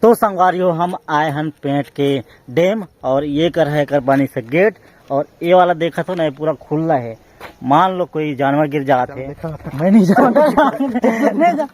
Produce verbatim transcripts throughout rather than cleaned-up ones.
तो संगवारी हो, हम आए हन पेंट के डैम और ये कर है कर बनी से गेट। और ये वाला देखत हो ना, ये पूरा खुला है। मान लो कोई जानवर गिर जात है। मैं नहीं जानता।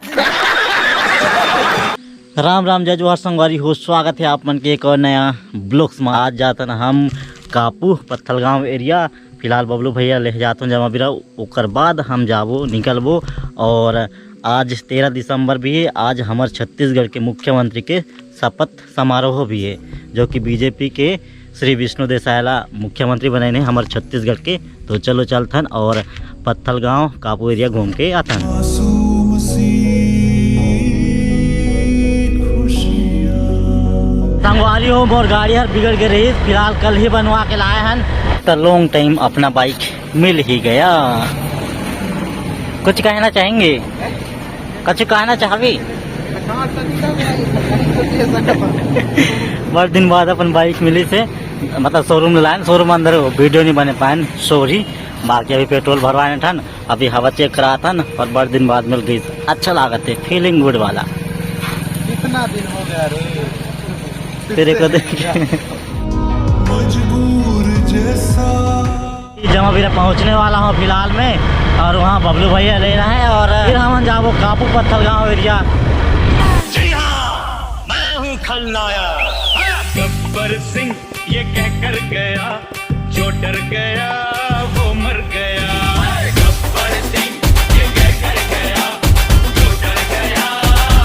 राम राम, जय जोहार संगवारी हो, स्वागत है आप मन के एक और नया ब्लॉग्स में। आज जातन हम कापू पत्थलगांव एरिया। फिलहाल बबलू भैया ले जात हूँ जमा बिरा, ओकर बाद हम जाबो, निकलबो। और आज तेरह दिसंबर भी है, आज हमर छत्तीसगढ़ के मुख्यमंत्री के शपथ समारोह भी है, जो कि बीजेपी के श्री विष्णु देसाय ला मुख्यमंत्री बनाइन हे हमर छत्तीसगढ़ के। तो चलो चलथन और पत्थलगांव कापू एरिया घूम के आथन। संगवारी हो, मोर गाड़ी हर बिगड़ के रही, फिलहाल कल ही बनवा के लाए हन। तो लॉन्ग टाइम अपना बाइक मिल ही गया। कुछ कहना चाहेंगे? कुछ कहना चाहबी? बड़ दिन बाद अपन बाइक मिली से, मतलब शोरूम ले लायन, शोरूम अंदर वीडियो नहीं बने पायन, सॉरी। बाकी अभी पेट्रोल भरवाए ठन, अभी हवा चेक कराथन और बड़ दिन बाद मिल गई। अच्छा लागत है, फीलिंग गुड वाला। कितना दिन हो गया रे। तेरे को देख के। जमा बिरा पहुंचने वाला हूँ फिलहाल में, और वहाँ बबलू भैया लेना है और फिर हम जाबो कापू पत्थलगांव एरिया। जी हाँ, मैं हूँ खलनायक गब्बर सिंह, ये कहकर गया, जो डर गया वो मर गया। गब्बर सिंह, ये कहकर गया, जो डर गया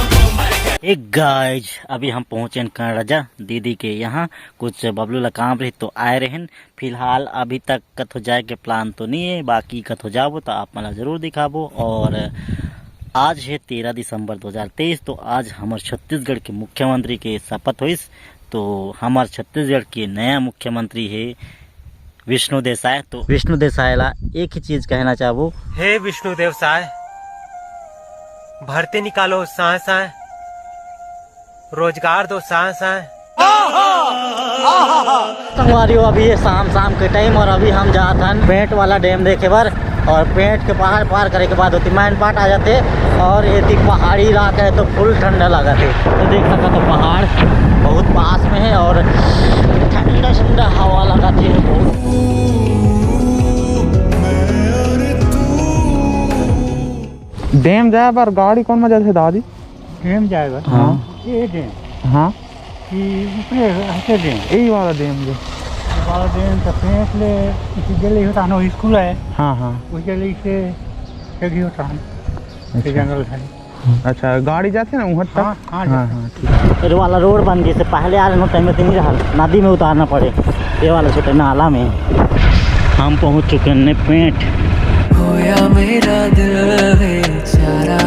वो मर गया। एक गाइज, अभी हम पहुंचे हैं कनरजा दीदी के यहाँ, कुछ बबलू ला काम रही तो आए रहन। फिलहाल अभी तक कथो जाए के प्लान तो नहीं है, बाकी कथो जाबो तो आप मन ला जरूर दिखाबो। और आज है तेरह दिसंबर दो हज़ार तेईस, तो आज हमर छत्तीसगढ़ के मुख्यमंत्री के शपथ होइस। तो हमर छत्तीसगढ़ के नया मुख्यमंत्री है विष्णु देसाय। तो विष्णु देसाय ला एक ही चीज कहना चाहबो। हे विष्णु देवसाय, भर्ती निकालो साय साय, रोजगार दो साय साय। संगवारी हो, अभी ये शाम शाम के टाइम और अभी हम जात हन पेंट वाला डैम देखे बर। और पेंट के पहाड़ पार करे के बाद होती माइनपाट आ जाते। और ये ती पहाड़ी इलाका है तो फुल ठंडा लागत है। तो देख सकत हो पहाड़ बहुत पास में है और ठंडा ठंडा हवा लागत है बहुत। डैम जाए बर गाड़ी कौन मजा थे दादी? डैम जाए बर? हाँ। ये डैम। हाँ। कि ऊपरे हटे डैम। यही वाला डैम जो। वाला डैम तो पेंट ले इसी जले होता है, स्कूल है। हाँ, हाँ। उस जले से जगह होता है। अच्छा। जंगल है। अच्छा, गाड़ी जाती है ना वहाँ तक? हाँ, हाँ, हाँ, जाती है। हाँ, ठीक है। ये वाला रोड बन गई, से पहले आ रहे टाइम में तो नहीं रहा, नदी में उतारना पड़े। ये वाला छोटे नाला में हम पहुँच चुके हैं पेंट। खोया मेरा दिल बेचारा,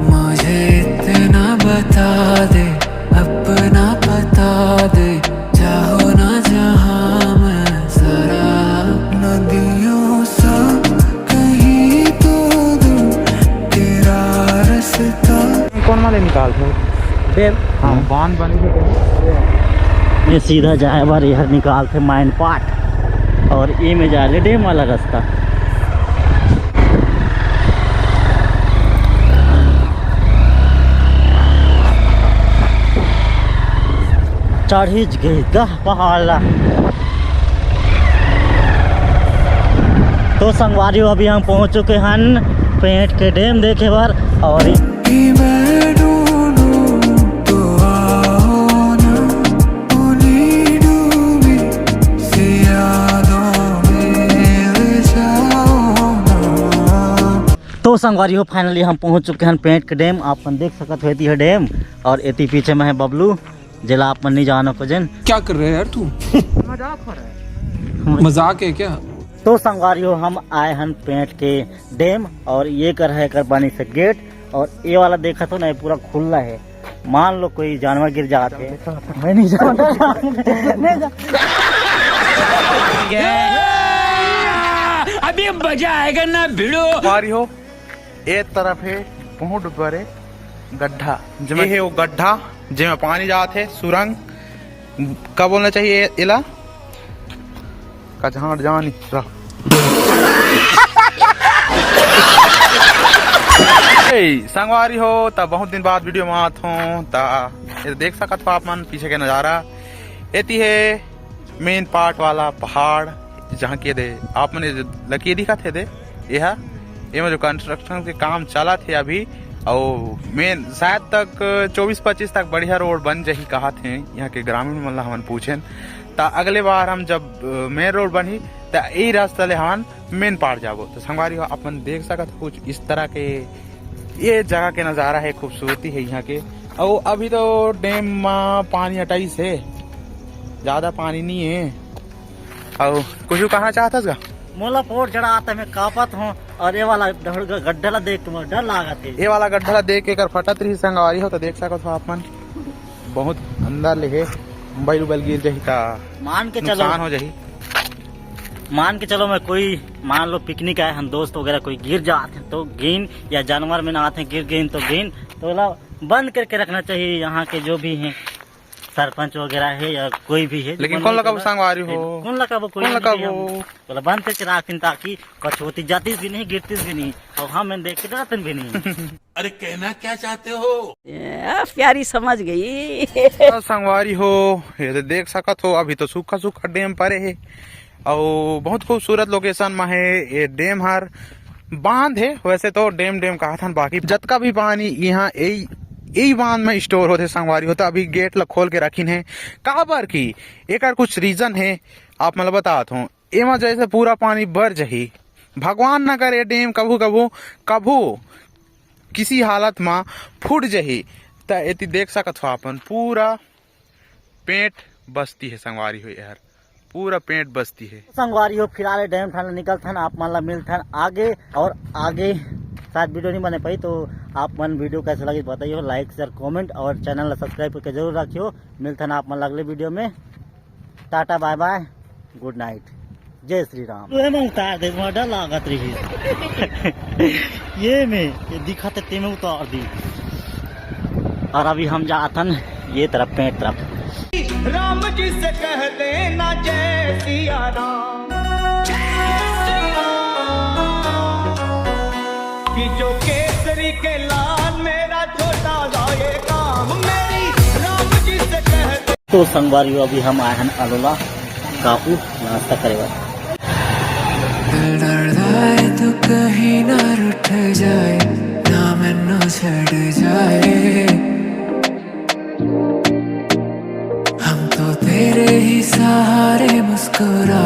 मुझे इतना बता दे, अपना पता दे, चाहो ना जहां मैं जरा। नदियों सा कहीं तो दूर तेरा रास्ता। कौन वाले निकालते हो? डैम। हाँ, बांध बने थे। ये सीधा जाए बर एहर निकालते माइनपाट और ये में जाए ले डैम वाला रास्ता। चढ़ी गई गा पहाड़ ला। तो संगवारी हो, अभी हम पहुंच चुके हन पेंट के डैम देखे बर। और तो संगवारी हो, फाइनली हम पहुंच चुके हन पेंट के डैम। आप मन देख सकत हो, एती है डैम और एती पीछे में है बबलू, जेला आप मन नहीं जानो को जेन। क्या कर रहे हैं यार तू? मजाक हो रहा है। मजाक है क्या? तो संगवारी हो, हम आए हन पेंट के डैम और ये कर है कर बनी से गेट। और ये वाला देखत हो ना, ये पूरा खुला है। मान लो कोई जानवर गिर जात है। मैं नहीं जानता। नहीं जा- अभी मजा आएगा ना भिड़ो। संगवारी हो, ए तरफ है बहुत बड़े गड्ढा, जेमे ये है वो गड्ढा, जेमे पानी जात है, सुरंग, का बोलना चाहिए एला? कचहाट जानी रह। ए संगवारी हो, त बहुत दिन बाद वीडियो में आत हों। त ये देख सकत हो आप मन पीछे के नजारा, एती हे मेन पार्ट वाला पहाड़, जहाँ के दे आप मन ये जो लकीर दिखत हे दे, ये हा, एमा जो कंस्ट्रक्शन के काम चलत हे अभी, अउ मेन शायद तक चौबीस पच्चीस तक बढ़िया रोड बन जाही कहत हे यहाँ के ग्रामीण मन ला हमन पूछेन। त अगले बार हम जब मेन रोड बनही त यही रास्ता ले हमन मेन पार जाबो। तो संगवारी हो, अपन देख सकत हो कुछ इस तरह के ये जगह के नजारा है, खूबसूरती है यहाँ के। अउ अभी तो डैम में पानी हटाइस है, ज्यादा पानी नहीं है। अउ कुछ कहना चाहत हस का? मोला पोट जड़ा आता, मैं कांपत हों, और ये वाला डहर-, गड्ढा ला देख के मोला डर लागत हे। ये वाला गड्ढा ला देख के एकर फटत रही संगवारी हो, तो देख सकत हो आप मन, बहुत अंदर ले हे, मोबाइल उबाइल गिर जाही ता मान के चलो। नुकसान हो जाही। मान के चलो, मैं कोई, मान लो पिकनिक आए हन दोस्त वगैरह, कोई गिर जात हे तो गिन, या जानवर में ना आते गिर गिन तो गिन, तो ओला बंद करके रखना चाहिए। यहाँ के जो भी हैं सरपंच वगैरह है या कोई भी है, लेकिन बंद कौन करके लगा रखना संगवारी हो? कौन लगा वो? कोई कौन नहीं लगा है, वो? ओला बंद करके रखिन ताकि कछुआतिस जातिस भी नहीं, गिरतिस भी नहीं, और हम देख के डरतन भी नहीं। अरे कहना क्या चाहते हो? ए, प्यारी समझ गई। तो संगवारी हो, ये तो देख सकत हो, अभी तो सूखा सूखा डैम परे हे, अउ बहुत खूबसूरत लोकेशन में है ये डैम हर। बांध है वैसे तो, डैम डैम कहत हन, बाकी जतका भी पानी यहाँ यही, यही बांध में स्टोर होथे संगवारी हो। तो अभी गेट ला खोल के रखिन है, काबर कि एकर कुछ रीजन है, आप मन ला बतात हों। एमा जैसे पूरा पानी बर जही, भगवान न करे डैम कभू कभू, कभू किसी हालत मा फूट जही, त एती देख सकत हो अपन पूरा पेंट बस्ती है संगवारी हो, एहर पूरा पेंट बस्ती है। संगवारी हो, फिलहाल डैम ठन निकलथन, आप मन ला मिलथन आगे, और आगे शायद वीडियो नहीं बने पाई, तो आप मन वीडियो कैसे लगी बताइए, लाइक शेयर कमेंट और चैनल ला सब्सक्राइब करके जरूर रखियो। मिलथन आप मन ला अगले वीडियो में। टाटा बाय बाय, गुड नाइट, जय श्री राम। ये में उतार दे, वहाँ डर लागत रही। ये में, ये दिखत हे, ते में उतार दी। और अभी हम जाथन ये तरफ, पेंट तरफ। राम जी से कह देना जय सिया राम, कि जो केसरी के लाल मेरा छोटा सा ये काम मेरी राम जी से कह दे। तो संगवारी हो, अभी हम आए हन अलोला काकू नाश्ता करे बर। दिल डरदा है तू कहीं ना रुठ जाए, ना मैनू छड़ जाए। हम तो तेरे ही सहारे मुस्कुरा